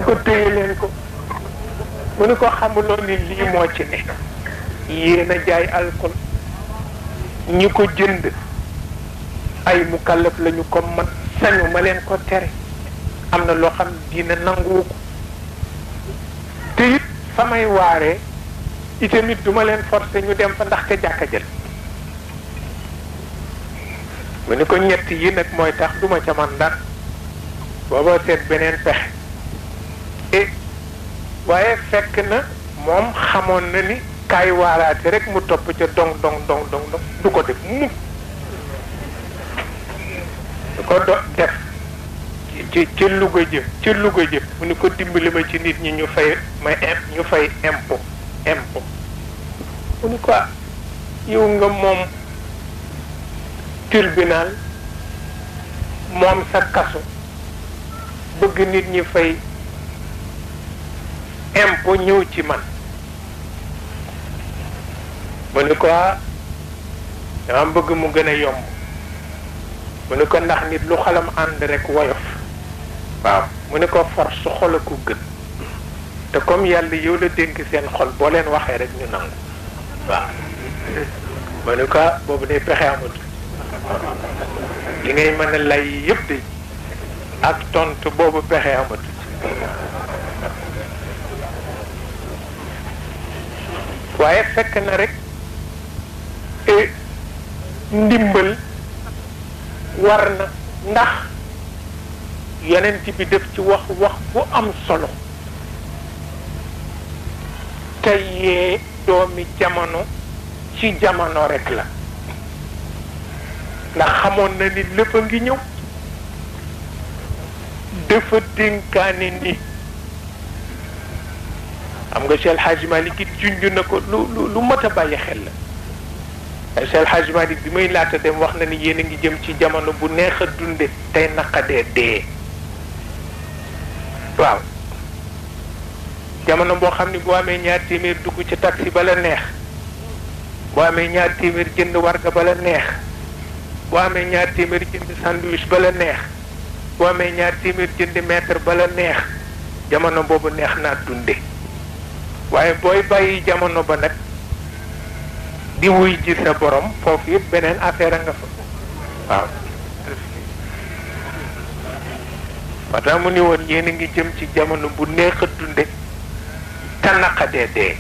ko téye leen ko mu ni ko xamuloo ni lii moo ci ne yéen a jaay alcool ñi ko jënd ay mukallaf lañu ko man sañu ma leen ko tere am na loo xam dina nanguwu ko te it fa may waaree itamit duma leen forcer ñu dem fa ndax te jàkka jël mu ni ko ñett yi nag mooy tax duma ca man dara booba seet beneen pexe waaye fekk na moom xamoon na ni kaay waaraate rek mu topp ca dong du ko def mukk du ko def ci Louga jëf mu ni ko dimbali ma ci nit ñi ñu fay ñu fay impôt mu ni ko yow nga moom tribunal moom sa kaso bëgg nit ñi fay impôt ñëw ci man mu ni ko dama bëgg mu gën a yomb mu ni ko ndax nit lu xalam ànd rek woyof waaw mu ni ko force xol a ko gën te comme yàlla yow la dénk seen xol boo leen waxee rek ñu nangu waaw mu ni ko boobu day pexe amul li ngay mën a lay yëpp de ak tontu boobu pexe amul waaye fekk na rek ndimbal war na ndax yonent bi def ci wax bu am solo te yee doomi jamono ci jamono rek la ndax xamoon na ni lépp a ngi ñëw dafa dénkaane ni xam nga Cheikh El Hadj Malick it junj na ko lu mat a bàyyi xel la Cheikh El Hadj Malick bi muy laata dem wax na ni yéen a ngi jëm ci jamono bu neex a dunde tey naqadee dee waaw jamono boo xam ni boo amee ñaar téeméer dugg ci taxi ba la neex boo amee ñaar téeméer jënd warga ba la neex boo amee ñaar téeméer jënd sandwich ba la neex boo amee ñaar téeméer jënd mètre ba la neex jamono boobu neex naa dunde waaye booy bàyyi jamono ba nag di wuy ji sa borom foofu yëpp beneen affaire a nga fa waaw moo tax mu ni woon yéen a ngi jëm ci jamono bu neex a dunde te naqadee dee